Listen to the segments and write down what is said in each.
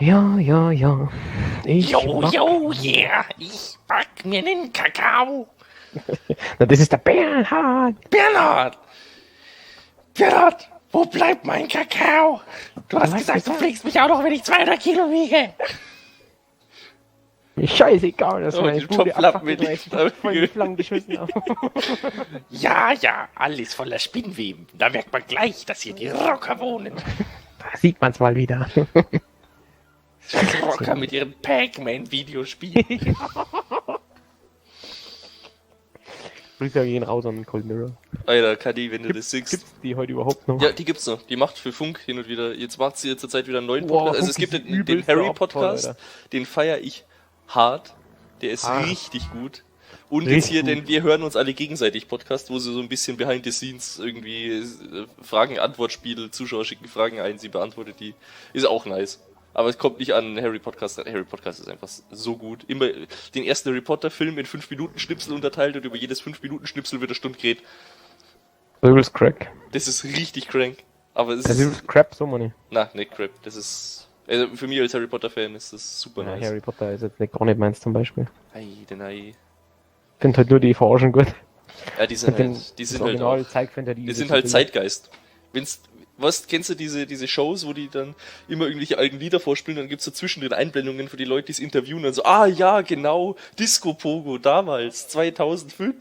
Ja, ja, ja. Ich Yo, back- yo, yeah, ich back mir nen Kakao. Na, das ist der Bernhard. Bernhard! Bernhard, wo bleibt mein Kakao? Du hast Was gesagt, du gesagt? pflegst mich auch noch, wenn ich 200 Kilo wiege. Mir scheißegal, dass Oh, meine die Bude Topflappen abfackelt, mit weil ich die- voll die Flammen geschmissen habe. Ja, ja, alles voller Spinnweben. Da merkt man gleich, dass hier die Rocker wohnen. Da sieht man's mal wieder. Die Rocker mit ihren Pac-Man-Videospielen. Grüße gehen raus an Cold Mirror. Alter, Kadi, wenn du das siehst. Gibt's die heute überhaupt noch? Ja, die gibt's noch. Die macht für Funk hin und wieder. Jetzt macht sie zurzeit wieder einen neuen Boah, Podcast. Also Funk es gibt ist den, den übelst Harry der Abfall, Podcast, Alter. den feiere ich hart. Der ist Hart. richtig gut. Und jetzt Richtig hier gut. den Wir hören uns alle gegenseitig Podcast, wo sie so ein bisschen behind the scenes irgendwie Fragen-Antwort-Spiel, Zuschauer schicken Fragen ein, sie beantwortet die. Ist auch nice. Aber es kommt nicht an Harry Podcast ran. Harry Podcast ist einfach so gut. Immer den ersten Harry Potter Film in 5 Minuten Schnipsel unterteilt und über jedes 5 Minuten Schnipsel wird eine Stunde geredet. Übelst Crack. Das ist richtig crank. Aber es Das ist ist. übelst Crap, so meine ich. Na, ne, Crap. Das ist. Also für mich als Harry Potter Fan ist das super Ja, nice. Harry Potter ist jetzt nicht, gar nicht meins zum Beispiel. Ei, denn ei. Find halt nur die Verarschen gut. Ja, die sind Find den, halt, die das sind halt Original auch, zeigt, find halt die sind halt Zeitgeist. Wenn's, was, kennst du diese Shows, wo die dann immer irgendwelche alten Lieder vorspielen, dann gibt's so zwischendrin Einblendungen für die Leute, die es interviewen, dann so, ah ja, genau, Disco Pogo damals, 2005.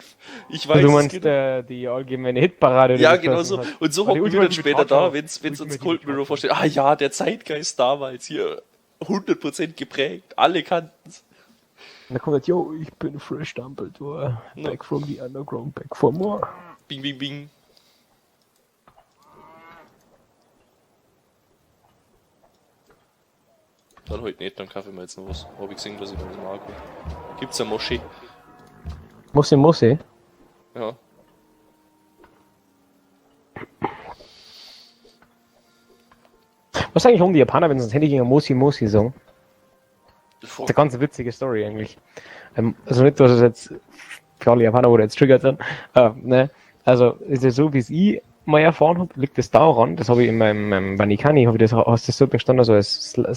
Ich weiß Du es meinst genau. die allgemeine Hitparade? oder Ja, was genau das so. hat. Und so Aber die hocken wir dann ultimative später da, Chartshow. wenn's uns Ultimative Cold Mirror Chartshow. vorstellt. Ah ja, der Zeitgeist damals hier. 100% geprägt. Alle kannten's. Und da kommt halt, yo, ich bin Fresh Dumbledore. No. Back from the underground, back for more. Bing, bing, bing. Dann heute nicht, dann kaufe ich mir jetzt noch was. Hab ich gesehen, dass ich noch was mag. Gibt's eine Moschee? Mussi, Mussi. Ja. Was eigentlich um die Japaner, wenn sie ins Handy gegen Mosi Mosi sagen? Fuck. Das ist eine ganz witzige Story eigentlich. Also nicht, dass es jetzt für alle Japaner, wo jetzt triggert sind. Ne? Also ist es so, wie es ich mal erfahren habe, liegt es daran, das habe ich in meinem Vanikani, habe ich das, hast das so gestanden, also als Side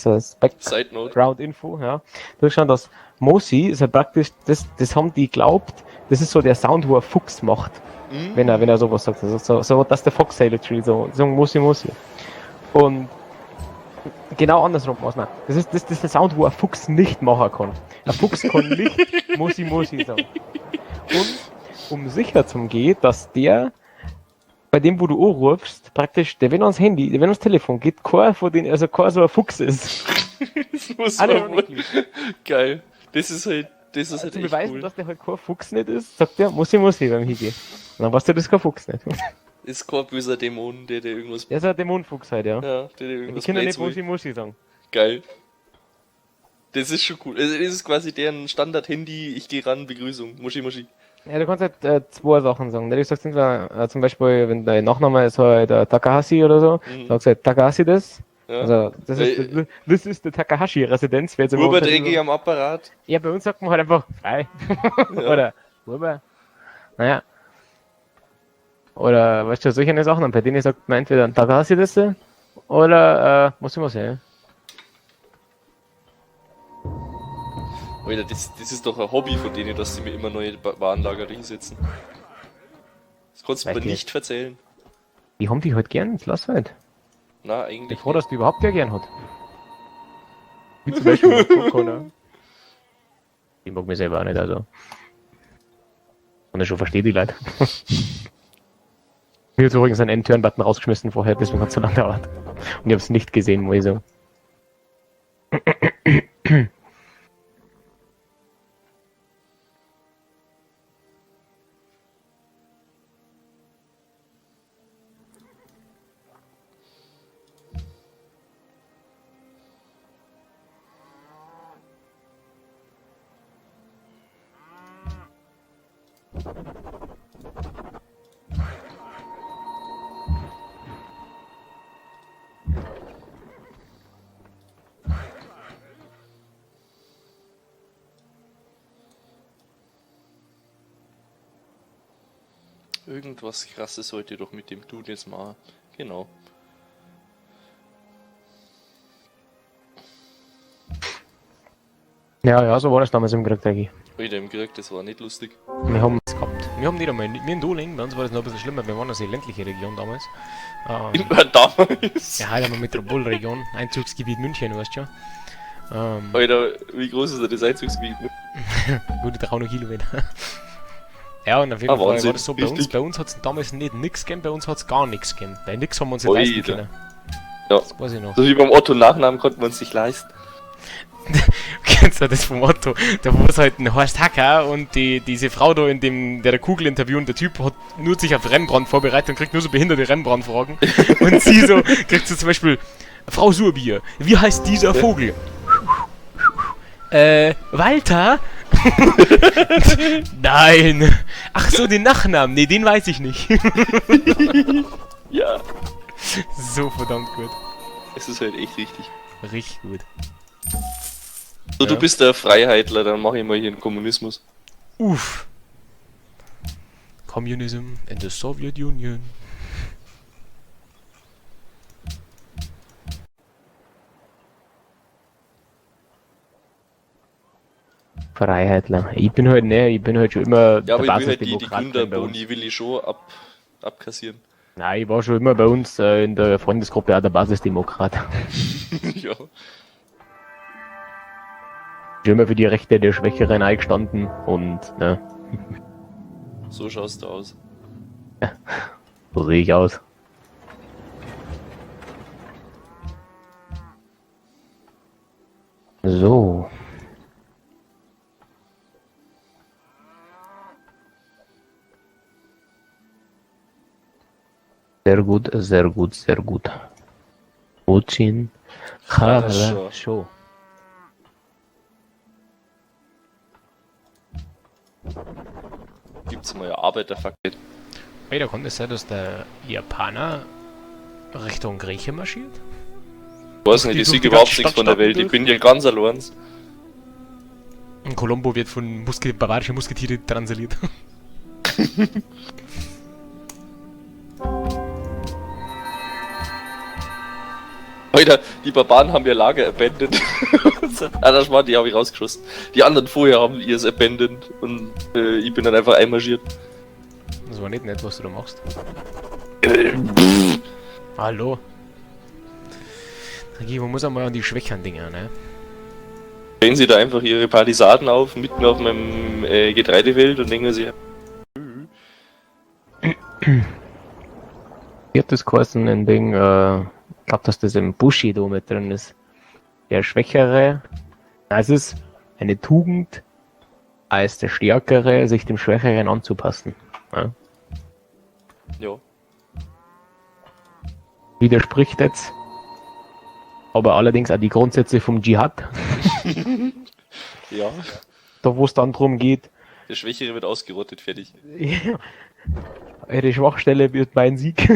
Note. Background-Info, ja. Da ist schon, dass Mosi ist ja praktisch, das haben die glaubt, das ist so der Sound, wo ein Fuchs macht, Mhm. wenn er sowas sagt. Also so, dass der Fox literally so Mosi Mosi. Und genau andersrum war's. Nein. Das ist der Sound, wo ein Fuchs nicht machen kann. Ein Fuchs kann nicht Mosi Mosi sagen. Und um sicher zu gehen, dass der, bei dem, wo du anrufst, praktisch, der, wenn ans Handy, der, wenn ans Telefon geht, keiner von den, also keiner so ein Fuchs ist. Das muss Alle man wohl. Geil. Das ist halt Zum echt Beweisen, cool. dass der halt kein Fuchs nicht ist, sagt der, Mosi Mosi beim Higi. Und dann weißt du, das ist kein Fuchs nicht. Ist kein böser Dämon, der irgendwas. Der ist ein Dämonenfuchs halt, ja. Ja, der Die irgendwas können nicht Blöds will. Mosi Mosi sagen. Geil. Das ist schon cool. Also, das ist quasi deren Standard-Handy, ich gehe ran, Begrüßung. Muschi, Muschi. Ja, du kannst halt zwei Sachen sagen. Du sagst entweder, zum Beispiel, wenn dein Nachname ist halt Takahashi oder so, sagst du halt Takahashi das. Ja. Also, das ist, this is the Takahashi-Residenz. wer jetzt immer Urber unter- Dreckig am Apparat. Ja, bei uns sagt man halt einfach frei. Oder Urber. Naja. Oder, weißt du, solche Sachen. Und bei denen sagt man entweder Takahashi das oder muss ich mal sehen. Alter, das ist doch ein Hobby von denen, dass sie mir immer neue Warenlager hinsetzen. Das kannst du Weiß mir ich nicht verzählen. Die haben die halt gern, das lass halt. Na, Ich bin eigentlich. froh, dass die überhaupt ja gern hat. Wie zum Beispiel Coco, ne? Die mag mich selber auch nicht, also. Und ich schon verstehe die Leute. Mir hat übrigens einen End-Turn-Button rausgeschmissen vorher, deswegen hat es so lange gedauert. Und ich hab's nicht gesehen, muss ich sagen. Irgendwas krasses sollte doch mit dem Dude jetzt mal. Genau. Ja, ja, so war das damals im Krieg, denke ich. Alter, im Krieg, das war nicht lustig. Wir haben es gehabt. Wir haben nicht einmal, wir in Doling, bei uns war das noch ein bisschen schlimmer, wir waren eine sehr ländliche Region damals. Immer damals. Ja, heute haben wir Metropolregion, Einzugsgebiet München, weißt du schon. Alter, wie groß ist denn das Einzugsgebiet? Gute 300 Kilometer. Ja, und auf jeden Ah, Fall war Wahnsinn. das so, bei uns, Richtig. bei uns hat es damals nicht nix gegeben, bei uns hat es gar nichts gegeben. Weil nix haben wir uns nicht leisten Alter. können. Ja. Das weiß ich noch. So wie beim Otto Nachnamen konnten wir uns nicht leisten. Kennst du das vom Otto? Da war es halt ein Horst Hacker und diese Frau da in dem, der Kugel interview und der Typ hat nur sich auf Rembrandt vorbereitet und kriegt nur so behinderte Rembrandt-Fragen. Und sie so, kriegt so zum Beispiel, Frau Surbier, wie heißt dieser Vogel? Walter? Nein. Ach so, den Nachnamen. Nee, den weiß ich nicht. Ja. So verdammt gut. Es ist halt echt richtig. Richtig gut. So, du Ja. bist der Freiheitler, dann mach ich mal hier einen Kommunismus. Uff. Communism in the Soviet Union. Freiheitler. Ich bin halt, ne, ich bin halt schon immer Ja, aber ich will halt die Basisdemokrat gewesen bei uns. Gründerboni will ich schon abkassieren. Nein, ich war schon immer bei uns in der Freundesgruppe auch der Basisdemokrat. Ja. Schon immer für die Rechte der Schwächeren eingestanden und ne, So schaust du aus. so sehe ich aus. So. Sehr gut, sehr gut, sehr gut. Очень Хорошо. хорошо. Gibt's mal ja Arbeiterfakten. Hey, da kommt es sein, dass der Japaner Richtung Grieche marschiert? Ich weiß nicht, Die ich durch sehe die überhaupt ganzen nichts von der Welt. Ich Stadtstaaten bin ja ganz allein. Und Colombo wird von barbarischen Musketiere transaliert. Alter, die Barbaren haben ihr Lager abandoned. Ah, das war, die habe ich rausgeschossen. Die anderen vorher haben ihrs abandoned und ich bin dann einfach einmarschiert. Das war nicht nett, was du da machst. Hallo. Regi, man muss einmal an die schwächeren Dinger, ne? Stellen sie da einfach ihre Palisaden auf, mitten auf meinem Getreidefeld und denken sich, Wie hat das geheißen in Ding, ich glaube, dass das im Bushido mit drin ist. Der Schwächere, na, es ist eine Tugend, als der Stärkere, sich dem Schwächeren anzupassen. Ja? ja, Widerspricht jetzt, aber allerdings auch die Grundsätze vom Dschihad, ja, da wo es dann drum geht, der Schwächere wird ausgerottet, fertig. ja, eure Schwachstelle wird mein Sieg.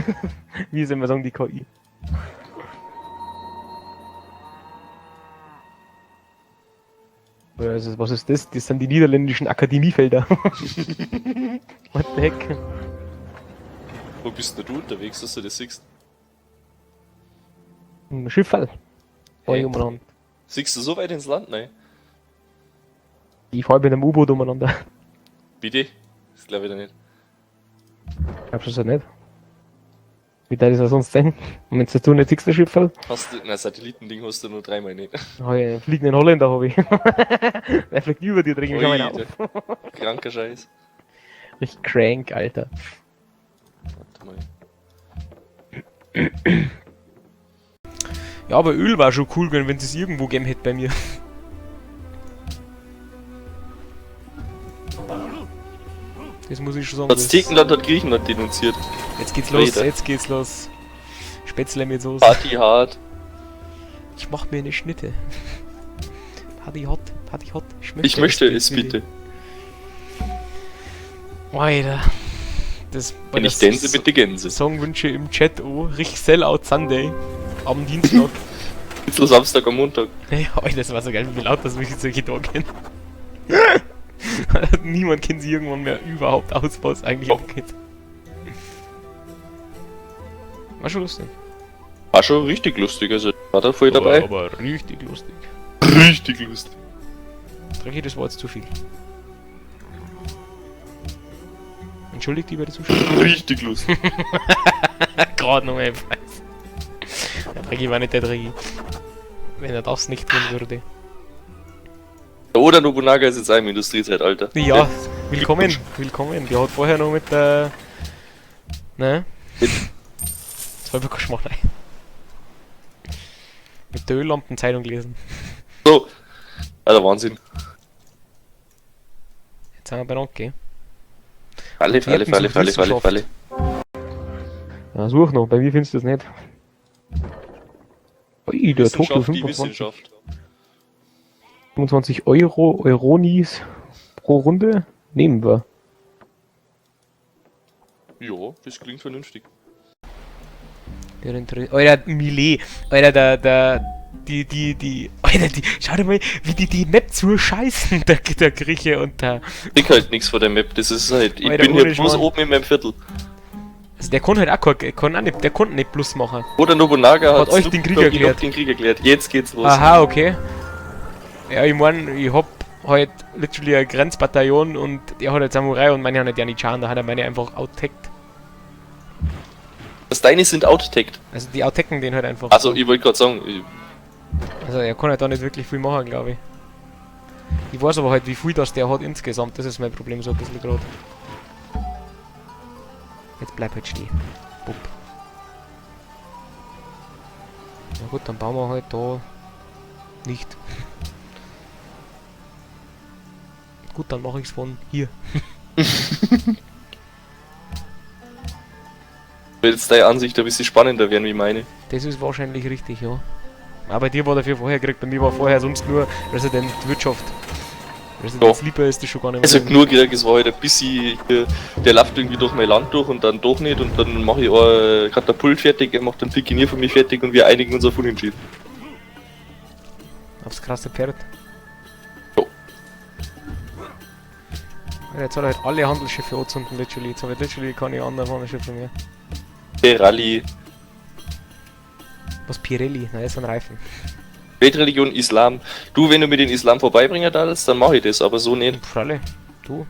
Wie soll man sagen, die KI. Also, was ist das? Das sind die niederländischen Akademiefelder. What the heck? Wo bist denn du unterwegs, dass du das siehst? Ein Schiffall. Fahr ich Hey. umeinander. Siehst du so weit ins Land? Nein. Ich fahr mit einem U-Boot umeinander. Bitte? Das glaube ich doch nicht. Glaubst du das ja nicht? Wie darf das ja sonst sein? Und wenn du nicht siehst, der Schiffall? Hast du, na, Satellitending hast du nur dreimal nicht. Hab ich einen fliegenden Holländer habe ich. Der fliegt über dir, dreh ich mich auf. Alter. Kranker Scheiß. Richtig crank, Alter. Warte mal. Ja, aber Öl war schon cool, wenn es irgendwo gegeben hätte bei mir. Das muss ich schon sagen. Das Aztekenland hat Griechenland denunziert. Jetzt geht's los, Alter. jetzt geht's los. Spätzle mit Soße. Party hard. Ich mach mir eine Schnitte. Party hot, Party hot. Ich möchte es bitte. Alter. Das, Wenn ich Gänse, bitte Gänse. Songwünsche im Chat, oh. Richtig Sellout Sunday. Am Dienstag. Schnitzel Samstag am Montag. Ja, Alter, das war so geil, wie laut das mich solche da kennen. Niemand kennt sie irgendwann mehr überhaupt aus, was eigentlich Oh. abgeht. War schon lustig. War schon richtig lustig, also war da voll dabei. Aber richtig lustig. Richtig lustig. Drecki, das war jetzt zu viel. Entschuldigt die bei der Zuschauer. Richtig lustig. Gerade noch mal weiß. Der Drecki war nicht der Drecki. Wenn er das nicht tun würde. Der Oda Nobunaga ist jetzt auch im Industriezeitalter. Ja, willkommen, willkommen. Der hat vorher noch mit der. Ne? Mit- Das war wirklich Schmarrn. Mit der Öllampen-Zeitung gelesen. So. Alter, Wahnsinn. Jetzt sind wir bei gell? Falle, Falle, Falle, Falle, Falle, Falle. Ja, such noch, bei mir findest du das nicht. Ui, der Tokio Wissenschaft, die 25, Wissenschaft. 25 Euro, Euronis pro Runde nehmen wir. Ja, das klingt vernünftig. Alter, Millet, Alter, der, die, Alter, die, schau dir mal, wie die die Map zuscheißen, der Grieche und der, Ich krieg halt nichts von der Map, das ist halt. Ich Alter, bin hier ohne bloß Schmarrn. oben in meinem Viertel. also der konnte halt auch kein, kann auch nicht, der konnte nicht Plus machen. Oda Nobunaga Hat euch Snoop den Krieg Doggy erklärt. Dogg den Krieg erklärt. Jetzt geht's los. Aha, okay. Ja, ich mein, ich hab halt literally ein Grenzbataillon und der hat halt Samurai und meine haben halt Janichan, da hat er meine einfach outteckt. Das deine sind outteckt. Also die outtecken den halt einfach. Also, ich wollte gerade sagen, Also er kann halt da nicht wirklich viel machen, glaube ich. Ich weiß aber halt, wie viel das der hat insgesamt, das ist mein Problem so ein bisschen gerade. Jetzt bleib halt stehen. Bupp. Na gut, dann bauen wir halt da nicht. Gut, dann mache ich's von hier. wird jetzt deine Ansicht ein bisschen spannender werden wie meine. Das ist wahrscheinlich richtig, ja. Aber bei dir war dafür vorher gekriegt, bei mir war vorher sonst nur Resident Wirtschaft. Resident Ja. Sleeper ist das schon gar nicht mehr. Also drin. nur gekriegt, es war halt ein bisschen, der läuft irgendwie durch mein Land durch und dann doch nicht und dann mache ich auch ein Katapult fertig, er macht einen Pikinier von mir fertig und wir einigen uns auf Unentschieden. Aufs krasse Pferd. Jo. Ja, jetzt hat er halt alle Handelsschiffe angezündet, literally. Jetzt habe ich literally keine anderen Handelsschiffe mehr. Der Rallye, Was Pirelli? Nein, das sind Reifen. Weltreligion, Islam. Du, wenn du mir den Islam vorbeibringen darfst, dann mache ich das, aber so nicht. Fralle, du.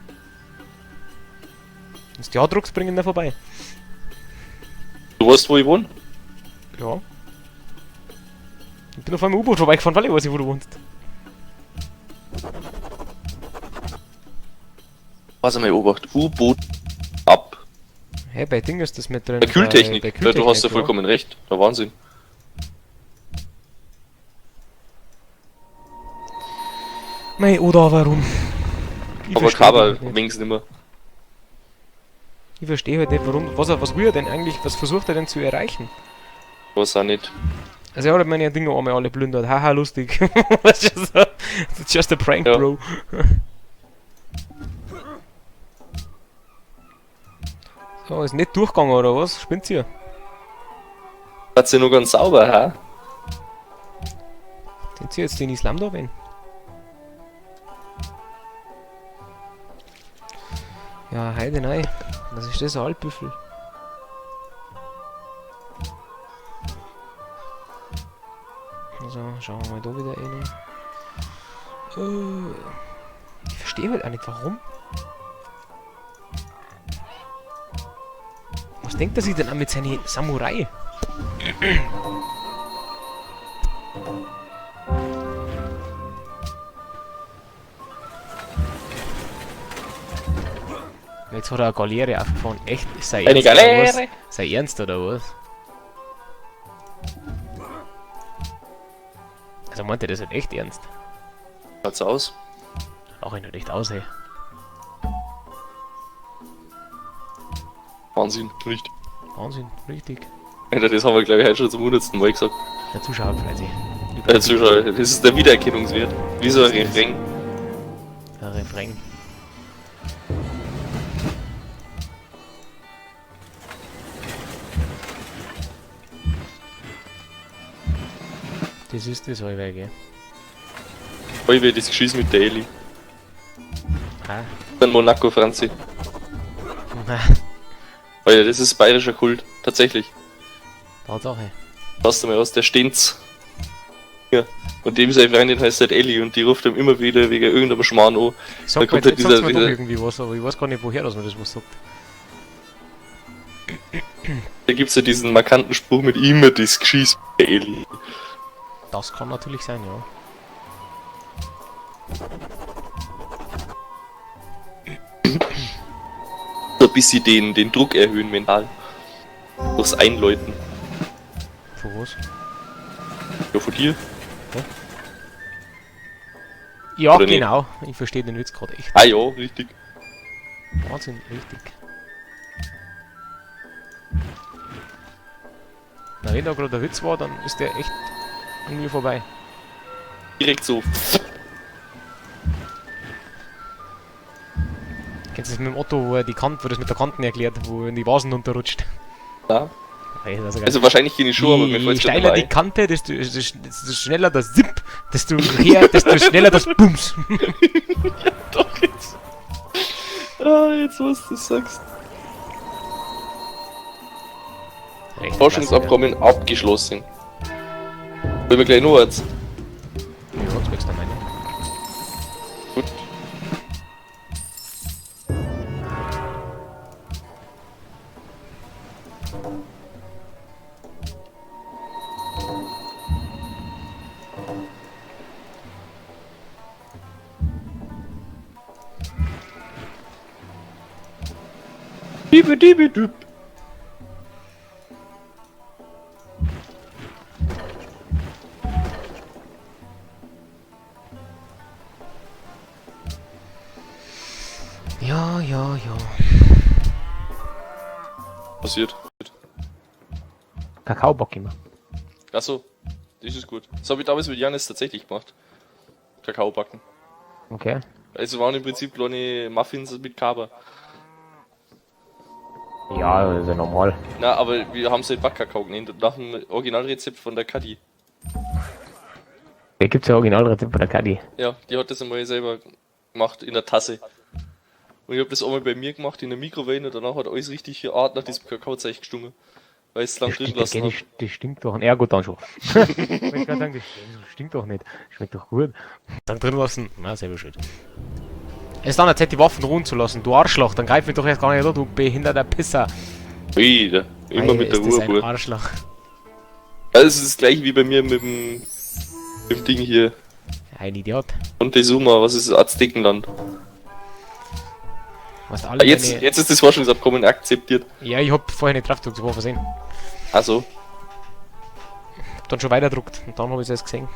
Wenn's die druckst, bringen da vorbei. Du weißt, wo ich wohne? Ja. Ich bin auf einmal U-Boot vorbeigefahren, weil ich weiß nicht, wo du wohnst. Was einmal beobacht. U-Boot ab. Hä, bei Ding ist das mit drin. Bei Kühltechnik. Bei Ja, du hast ja ja. vollkommen recht. Der Wahnsinn. Mei, oder warum? Ich Aber versteh Cover halt nicht. wenigstens nimmer. Ich verstehe halt nicht, warum. Was will er denn eigentlich? Was versucht er denn zu erreichen? Weiß auch nicht. Also er hat meine Dinge einmal alle plündert. Haha, lustig. That's just a prank, Ja. bro. So, ist nicht durchgegangen oder was? Spinnt's hier? Hat sie nur ganz sauber, hä? Sind sie jetzt den Islam da wen? Ja, heide nein. Was ist das? Ein Altbüffel? Also, schauen wir mal da wieder rein. Ich verstehe halt auch nicht, warum. Was denkt er sich denn an mit seinen Samurai? Jetzt hat er eine Galeere aufgefahren. Echt? Ist sei Eine ernst oder was? Galeere? Sei ernst oder was? Also meint er das halt echt ernst? Schaut's aus? Auch ich nicht echt aus, ey. Wahnsinn, richtig. Wahnsinn, richtig. Alter, das haben wir, glaube ich, heute schon zum 100. Mal gesagt. Der Zuschauer freut sich. Der Zuschauer, das ist der Wiedererkennungswert. Wie so ein Refrain. Der Refrain. Das ist das allweil, gell? Allweil das Geschiss mit der Eli. Ah. Dann Monaco, Franzi. Alter, das ist bayerischer Kult. Tatsächlich. Tatsache. Passt du mal aus, der steht's. Ja. Und dem seine Freundin heißt halt Ellie und die ruft ihm immer wieder wegen irgendeinem Schmarrn an. Sag Da kommt mir, halt jetzt sagt's mir doch dieser- irgendwie was, aber ich weiß gar nicht, woher dass man das was sagt. Da gibt's ja diesen markanten Spruch mit immer das Geschieß bei Ellie. Das kann natürlich sein, ja. So ein bisschen den Druck erhöhen mental. Durchs Einläuten. Von was? Ja, von dir? Ja, Oder nicht? genau. Ich verstehe den Witz gerade echt. Ah ja, richtig. Wahnsinn, richtig. Na, wenn da gerade der Witz war, dann ist der echt an mir vorbei. Direkt so. Kennst du das mit dem Otto, wo er die Kante, wo das mit der Kanten erklärt, wo er in die Vasen runterrutscht? Ja. Hey, das ist ja geil. Also wahrscheinlich kenne ich schon, aber mir Je fällt's grad steiler nicht die ein. Kante, desto schneller das Zip, desto her, desto schneller das Bums. Doch, jetzt. Ah, jetzt was du sagst. Recht Forschungsabkommen abgeschlossen. Wollen wir gleich noch eins? Ja, jetzt wächst der meine. Gut. Diebe, diebe, düb. Ja, ja, ja. Passiert. Kakaobock immer. Achso, das ist gut. Das habe ich damals mit Janis tatsächlich gemacht. Kakao backen. Okay. Also waren im Prinzip kleine Muffins mit Kaba. Ja, das ist ja normal. Na, aber wir haben es halt Backkakao genannt und nach dem Originalrezept von der Kadi. Da gibt's ja Originalrezept bei der Kadi. Ja, die hat das einmal selber gemacht in der Tasse. Und ich habe das einmal bei mir gemacht in der Mikrowelle und danach hat alles richtig hart nach diesem Kakaozeug gestunken. Weil ich es lang Das drin stinkt, gelassen das, habe. das stinkt doch. Ja gut, dann schon. Ich wollte gerade sagen, das stinkt doch nicht. Schmeckt doch gut. Dann drin lassen. Na, selber schuld. Es ist an der Zeit, die Waffen ruhen zu lassen. Du Arschloch, dann greif mich doch erst gar nicht an, du behinderter Pisser. Wieder. Immer Ei, mit der ist das Ruhe, ein Bub. Arschloch. Also es ist das gleiche wie bei mir mit dem Ding hier. Ein Idiot. Montezuma, was ist das? Aztekenland. Was alle Ah, jetzt, meine- jetzt ist das Forschungsabkommen akzeptiert. Ja, ich hab vorher nicht drauf gedrückt, das war versehen. Also, Hab dann schon weiterdruckt und dann hab ich's erst gesehen.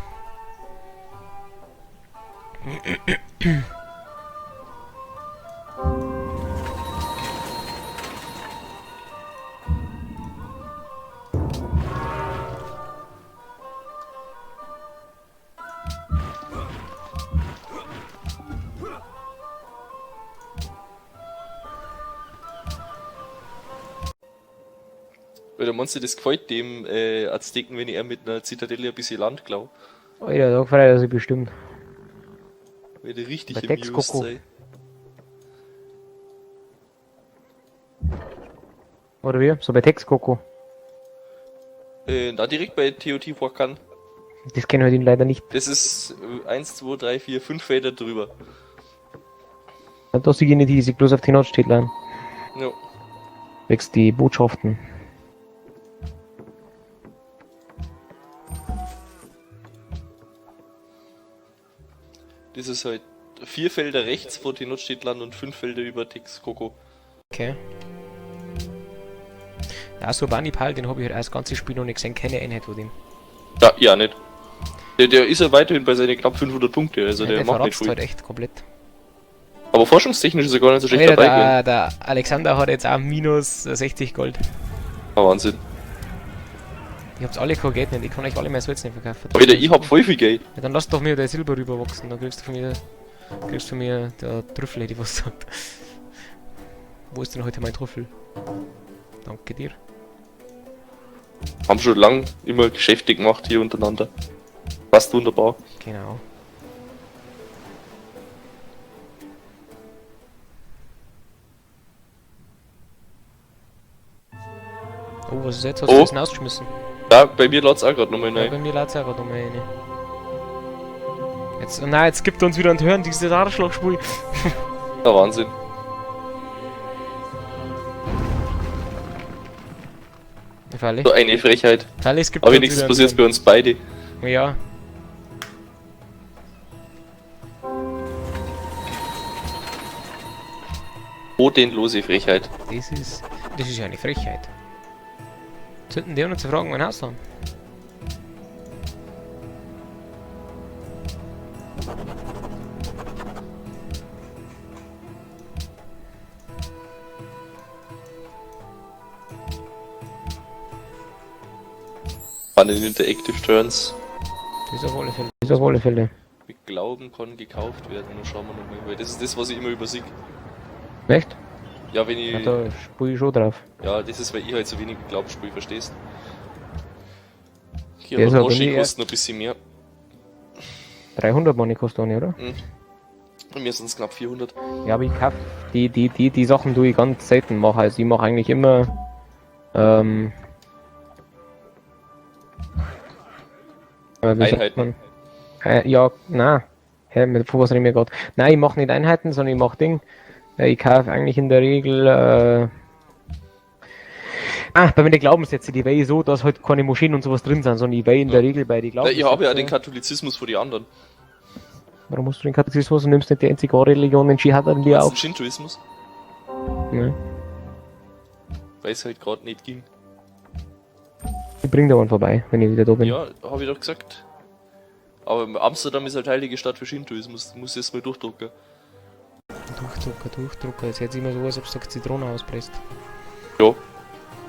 weil der Monster, das gefällt dem Azteken, wenn er mit einer Zitadelle ein bisschen Land klaut. Alter, da freut er sich bestimmt. Weil der richtig Bei amused Texcoco. sei. Oder wie? So bei Texcoco. Na, direkt bei Teotihuacan. Das kennen wir den leider nicht. Das ist 1, 2, 3, 4, 5 Felder drüber. Da sehe ich nicht, die sich bloß auf Tenochtitlan. Ja. Wächst die Botschaften. Das ist halt 4 Felder rechts vor Tenochtitlan und 5 Felder über Texcoco. Okay. Ja, so Banipal, den habe ich halt auch das ganze Spiel noch nicht gesehen, keine Einheit von dem. Ja, ja, nicht. Der ist ja weiterhin bei seinen knapp 500 Punkte, also Ja, der, der macht nicht verratzt viel. halt echt komplett. Aber forschungstechnisch ist er gar nicht so schlecht Alter, dabei gewesen. der Alexander hat jetzt auch minus 60 Gold. Ah, Wahnsinn. Ich hab's alle kein Geld nicht, ich kann euch alle mein Salz nicht verkaufen. Alter, ich hab voll viel Geld. Ja, dann lass doch mir der Silber rüberwachsen, dann kriegst du von mir, der Trüffel, hätte ich was gesagt. Wo ist denn heute mein Trüffel? Danke dir. Haben schon lang immer Geschäfte gemacht hier untereinander. Passt wunderbar. Genau. Oh, was ist jetzt? Hast du Oh. das denn ausgeschmissen? Ja, bei mir lädt's auch gerade nochmal Ja, rein. bei mir lädt's auch gerade nochmal rein. Jetzt, na, jetzt gibt er uns wieder ein Hören, dieses Arschlochspiel. Ja, Wahnsinn. Freilich. So eine Frechheit. Freilich, es gibt Aber uns wenigstens wieder ein passiert bei uns beide. Hören. Ja. Bodenlose Frechheit. Das ist ja eine Frechheit. Sollten die auch noch zu fragen, mein Haus haben? Fun in Interactive Turns. Das auf alle Fälle. Das auf alle Fälle. Mit Glauben kann gekauft werden. Dann schauen wir nochmal. Weil das ist das, was ich immer übersehe. Echt? Ja, wenn ich. Ja, da spul ich schon drauf. Ja, das ist, weil ich halt so wenig mit Glauben spiele, verstehst? Hier, Der ist aber aber Moshi nie kostet noch ein bisschen mehr. 300 Money kostet auch nicht, oder? Bei mir sind es knapp 400. Ja, aber ich kauf die Sachen, die ich ganz selten mache. Also ich mache eigentlich immer wie sagt Einheiten. man? Ja, na. Hä, mit von was reden wir gerade? Nein, ich mache nicht Einheiten, sondern ich mache Ding. Ich kaufe eigentlich in der Regel bei mir die Glaubenssätze, die wäre ich so, dass halt keine Moscheen und sowas drin sind, sondern ich wäre in der Regel bei den Ja, Glaubenssätzen. ich habe ja den Katholizismus vor die anderen. Warum musst du den Katholizismus und nimmst nicht die einzige wahre Religion, den Dschihad an dir Das auf? ist Shintoismus, Ja. weil es halt gerade nicht ging. Ich bring da einen vorbei, wenn ich wieder da bin. Ja, habe ich doch gesagt. Aber Amsterdam ist halt heilige Stadt für Shintoismus. Muss jetzt mal durchdrucken. Durchdrucker, Durchdrucker. Jetzt hätte ich immer so, als ob du Zitrone auspresst. Ja.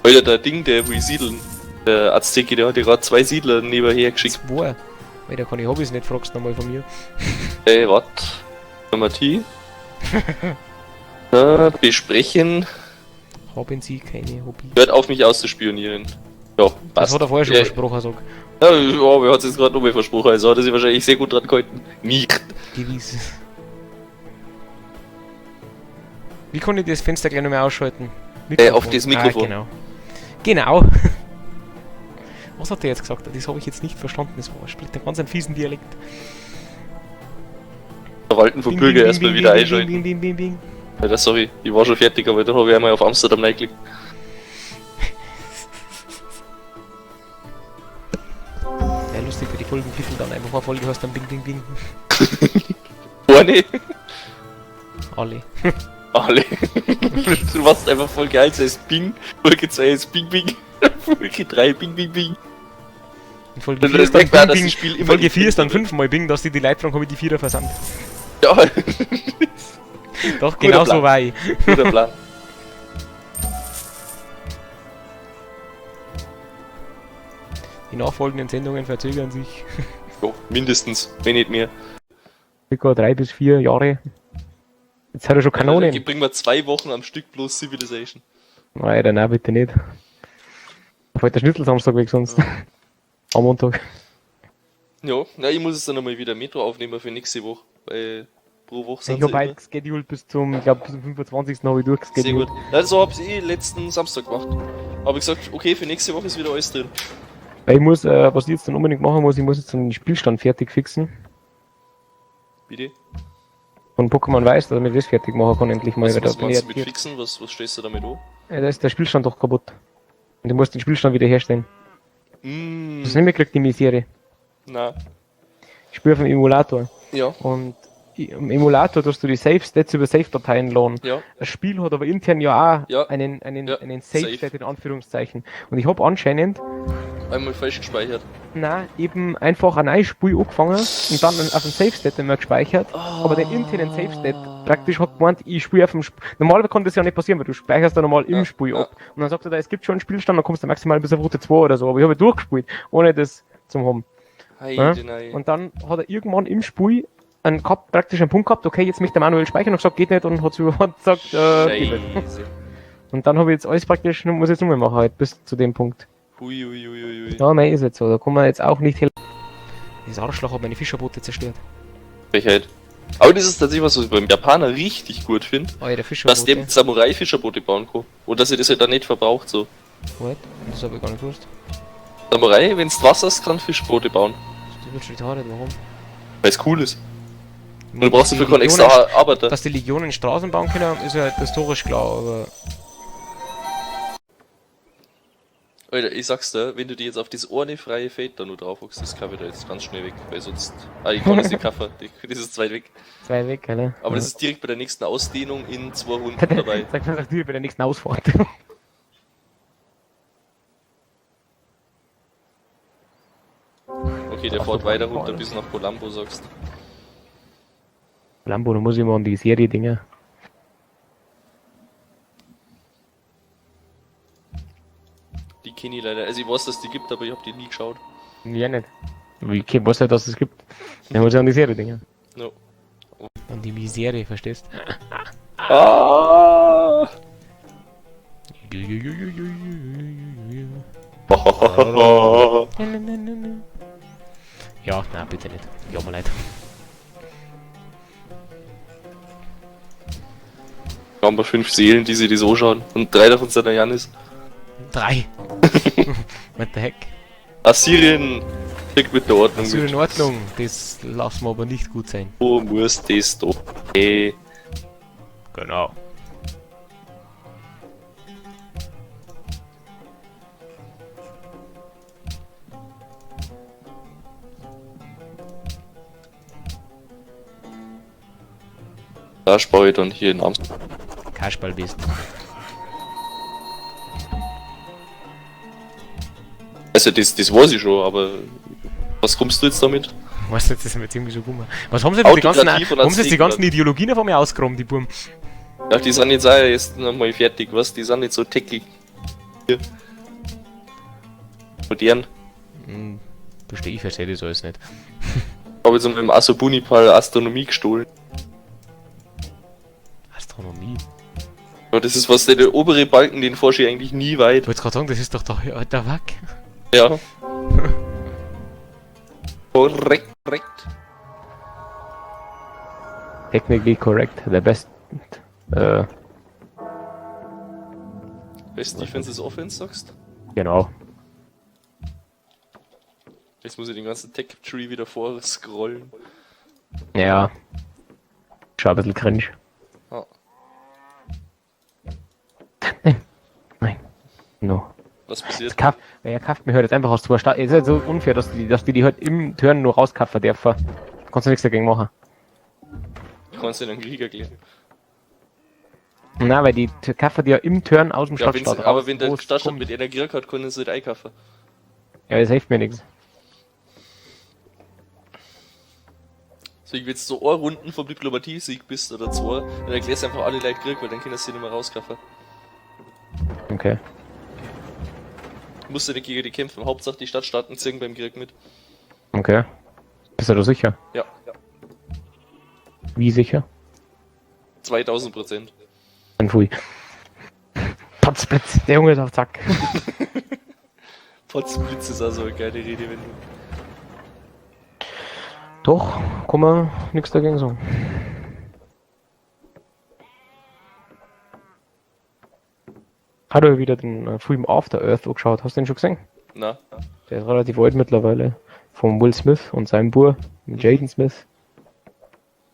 Alter, der Ding, der will siedeln. Der Azteke, der hat ja gerade 2 Siedler nebenher geschickt. 2? Weil da kann ich Hobbys nicht, fragst du nochmal von mir. Ey, wat? Nummer T. Besprechen. Haben Sie keine Hobby? Hört auf mich auszuspionieren. Ja, Das passt. hat er vorher schon Ja, versprochen, sag. Ja, ja, wer hat es jetzt gerade nochmal versprochen? Also hat er sich wahrscheinlich sehr gut dran gehalten. Nicht. Gewiss. Wie konnte ich das Fenster gleich nochmal ausschalten? Auf das Mikrofon. Ah, genau. Genau. Was hat der jetzt gesagt? Das habe ich jetzt nicht verstanden. Das war spricht einen ganz einen fiesen Dialekt. Verwalten von Bing, Bürger bing, erstmal bing, wieder bing, einschalten. Bing, bing, bing, bing. Alter, sorry, ich war schon fertig, aber dann habe ich einmal auf Amsterdam reingeklickt. Ja, lustig, für die Folgentitel dann einfach eine Folge hast, dann bing, bing, bing. Vorne. Alle. Alle. Du warst einfach Folge 1 heißt Bing, Folge 2 ist Bing Bing, Folge 3 Bing Bing Bing. In Folge Dann 4 ist dann merkt man, Bing, dass Bing. das Spiel immer Folge 4 ist dann wird. 5-mal Bing, dass die die Leute fragen, habe ich die Vierer versandt. Ja, Doch, Guter genau so Plan. war ich. guter Plan. Die nachfolgenden Sendungen verzögern sich. Jo, mindestens, wenn nicht mehr. Circa 3 bis 4 Jahre. Jetzt hat er schon Kanonen. Dann bringen wir 2 Wochen am Stück bloß Civilization. Alter, nein, bitte nicht. Da fällt der Schnitzel Samstag weg sonst. Am Montag. Ja, na, ich muss es dann nochmal wieder Metro aufnehmen für nächste Woche, weil pro Woche sind Ich hab sie immer. heute gescheduled bis zum, ich glaub, bis zum 25. habe ich Sehr durchgescheduled. gut. Na, so hab ich eh letzten Samstag gemacht. Hab ich gesagt, okay, für nächste Woche ist wieder alles drin. Weil ich muss, was ich jetzt dann unbedingt machen muss, ich muss jetzt dann den Spielstand fertig fixen. Bitte? Von Pokémon Weiß, damit ich das fertig machen kann, endlich mal. Was, weil da was bin ich meinst du mit jetzt- fixen? Was stellst du damit an? Ja, da ist der Spielstand doch kaputt. Und ich muss den Spielstand wieder herstellen. Mm, Das ist nicht mehr gekriegt, die Misere. na. Ich spiele auf dem Emulator. Ja, Und im Emulator tust du die Save Stats über Save-Dateien laden. ja. Das Spiel hat aber intern ja auch Ja. einen Ja. Save Save. State in Anführungszeichen. Und ich hab anscheinend, Einmal falsch gespeichert. na, eben einfach ein neues Spiel angefangen und dann auf dem Save State immer gespeichert. Aber den internen Save State praktisch hat gemeint, ich spiele auf dem Sp Normalerweise kann das ja nicht passieren, weil du speicherst da normal im Ja, Spiel ja. ab. Und dann sagt er da, es gibt schon einen Spielstand, dann kommst du maximal bis auf Route 2 oder so. Aber ich habe durchgespielt, ohne das zu haben. Heide, nein. Und dann hat er irgendwann im Spiel einen gehabt, praktisch einen Punkt gehabt, okay, jetzt möchte er manuell speichern und gesagt, geht nicht und hat gesagt, geht nicht. Scheiße. Und dann habe ich jetzt alles praktisch, muss ich jetzt nochmal machen halt, bis zu dem Punkt. Hui, hui, hui, hui, hui. Ja, mei, ist jetzt so, da kann man jetzt auch nicht helfen. Dieses Arschloch hat meine Fischerboote zerstört. Frechheit. Aber das ist tatsächlich was, was ich beim Japaner richtig gut finde, Alter, dass Fischerboote. der mit Samurai Fischerboote bauen kann. Und dass er das halt dann nicht verbraucht, so. What? Das habe ich gar nicht gewusst. Samurai, wenn's Wasser ist, kann Fischboote bauen. Das wird schon retarded, warum? Weil es cool ist. Und du Dass brauchst die dafür keinen Legionen- extra Arbeiter. Dass die Legionen Straßen bauen können, ist ja historisch klar, aber. Alter, ich sag's dir, wenn du dir jetzt auf das eine freie Feld da nur drauf hockst, das kann ich da jetzt ganz schnell weg, weil sonst. Ah, ich kann das nicht kaufen, das ist zu weit weg. Zwei weg, oder? Aber das ist direkt bei der nächsten Ausdehnung in 2 Runden dabei. Sag mal, sag du bei der nächsten Ausfahrt. Okay, der Ach, fährt so weiter vorne. runter bis nach Colombo, sagst. Lambo, da muss ich mal an die Serie Dinger. Die kenne ich leider. Also ich weiß, dass die gibt, aber ich hab die nie geschaut. Ja, nicht. Ich weiß nicht, dass es gibt. Da muss ich an die Serie denken. No. An die Misere, verstehst? Ah! Ja, na bitte nicht. Ja, mir leid. Wir haben 5 Seelen, die sich das anschauen. Und 3 davon sind der Janis. 3. What the heck? Assyrien kriegt mit der Ordnung. Ist in Ordnung. Das lassen wir aber nicht gut sein. So muss das doch. Ey. Genau. Da spare ich dann hier in Amsterdam. Kasperl bist. Also das weiß ich schon, aber was kommst du jetzt damit? Weißt du, das ist mir jetzt irgendwie so gut. Was haben sie denn die ganzen, Autokratie von haben sie jetzt die ganzen Azteken. Ideologien von mir ausgeräumt, die Burm? Ja, die sind jetzt auch erst nochmal fertig, was? Die sind nicht so techy. Hier. Modern. Hm, verstehe ich, verstehe das alles nicht. Ich habe jetzt mit dem Asobunipal Astronomie gestohlen. Astronomie. Ja, das ist was, der obere Balken, den forsche ich eigentlich nie weit. Ich wollte gerade sagen, das ist doch der alter Wack. Ja. Korrekt, korrekt. Technically correct, the best. Best Defense is Offense, sagst? Genau. Jetzt muss ich den ganzen Tech Tree wieder vorscrollen. Ja. Schon ein bisschen cringe. Ah. Nein. Nein. No. Was passiert? Kaff, wer kauft mir halt jetzt einfach aus zwei Stadt. Es ist halt so unfair, dass die die halt im Turn nur rauskaufen dürfen. Kannst du nichts dagegen machen. Kannst du den Krieg erklären? Na, weil die kaufen die ja im Turn aus dem Ja, wenn's, Stadtstaat aber raus, wenn der wo es Stadtstaat kommt. mit einer Krieg hat, können sie nicht einkaufen. Ja, das hilft mir nichts. Deswegen, wenn du so eine Runden vom Diplomatie-Sieg bist oder zwei, dann erklärst du einfach alle Leute Krieg, weil dann können sie nicht mehr rauskaufen. Okay. Musst du nicht gegen die kämpfen. Hauptsache die Stadtstaaten ziehen beim Krieg mit. Okay. Bist du da sicher? Ja, Wie sicher? 2000%. Dann pfui. Potzblitz, der Junge ist auf Zack. Potzblitz ist also eine geile Redewendung. Doch, kann man nichts dagegen sagen. Hat er wieder den Film After Earth angeschaut? Hast du den schon gesehen? Na, Der ist relativ alt mittlerweile. Von Will Smith und seinem Bub, Jaden Smith.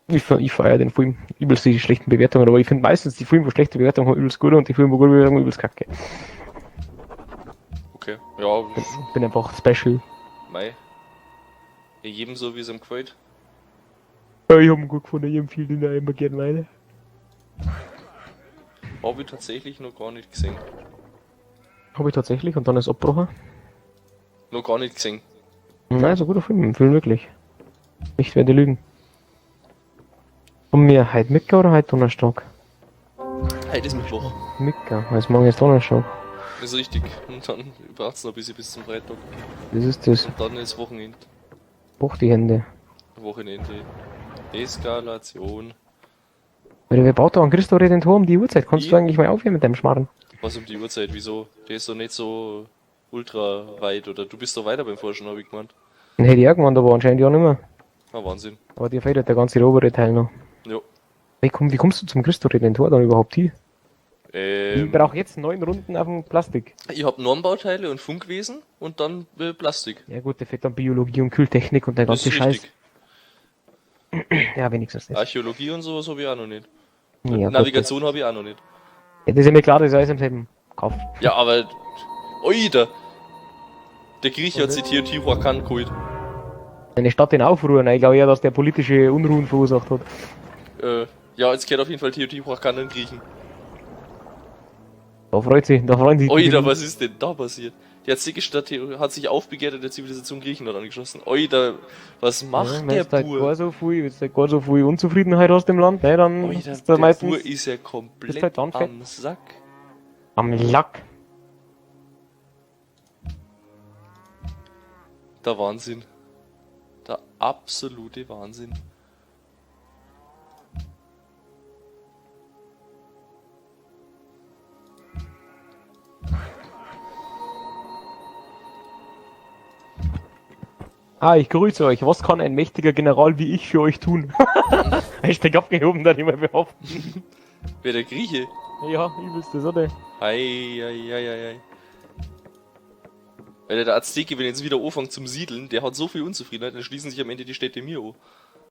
Ich feiere den Film. Übelst die schlechten Bewertungen, aber ich finde meistens die Filme, wo schlechte Bewertungen haben, übelst gut und die Filme, wo gute Bewertungen, übelst kacke. okay. Ja, Bin einfach special. mei. Ja, jedem so, wie es ihm gefällt. Ja, ich hab ihn gut gefunden, ich empfehle den auch immer gerne weiter. Hab ich tatsächlich noch gar nicht gesehen. Hab ich tatsächlich und dann ist abgebrochen. Noch gar nicht gesehen. Nein, ist ein guter Film, Film wirklich. Nicht werde lügen. Und mir heute Mittag oder heute Donnerstag? Heute ist Mittwoch. Mittag, also morgen ist Donnerstag. Das ist richtig. Und dann braucht's noch ein bisschen bis zum Freitag. Das ist das. Und dann ist Wochenende. Boch die Hände. Wochenende. Eskalation. Alter, wer baut da an Christo Redentor um die Uhrzeit? Kannst Ich? du eigentlich mal aufhören mit deinem Schmarrn? Was um die Uhrzeit? Wieso? Der ist doch nicht so ultra weit, oder? Du bist doch weiter beim Forschen, hab ich gemeint. Dann hätte ich auch gemeint, aber anscheinend ja nicht mehr. Ah, Wahnsinn. Aber dir fehlt halt der ganze obere Teil noch. Jo. Wie kommst du zum Christo Redentor dann überhaupt hin? Ich brauche jetzt 9 Runden auf dem Plastik. Ich hab Normbauteile und Funkwesen und dann Plastik. Ja gut, der fehlt dann Biologie und Kühltechnik und der Das ganze ist Scheiß. richtig. Ja, wenigstens das. Archäologie und sowas habe ich auch noch nicht. Ja, gut, Navigation habe ich auch noch nicht. Das, ja, das ist ja mir klar, das ist alles im selben Kauf. Ja, aber. Oida! Der Grieche hat sich Teotihuacan geholt. Eine Stadt in Aufruhr, ne? Ich glaube eher, dass der politische Unruhen verursacht hat. Ja, jetzt kehrt auf jeden Fall Teotihuacan den Griechen. Da freuen sich die Oida, Griechen. was ist denn da passiert? Die aztekische Stadt hat sich aufbegehrt und der Zivilisation Griechenland angeschlossen. Oida, was macht Ja, der wenn's da Bur? gar so viel, wenn's da gar so viel Unzufriedenheit aus dem Land, ne, dann Oida, ist da der meistens Bur ist ja komplett bist halt dann fett. am Sack. am Lack. Der Wahnsinn. Der absolute Wahnsinn. Ah, ich grüße euch. Was kann ein mächtiger General wie ich für euch tun? Hashtag abgehoben, dann immer behaupten. Wer der Grieche? Ja, übelst das, oder? Ei, ei, ei, ei, ei. Weil der Azteke, wenn jetzt wieder anfängt zum Siedeln, der hat so viel Unzufriedenheit, dann schließen sich am Ende die Städte mir an.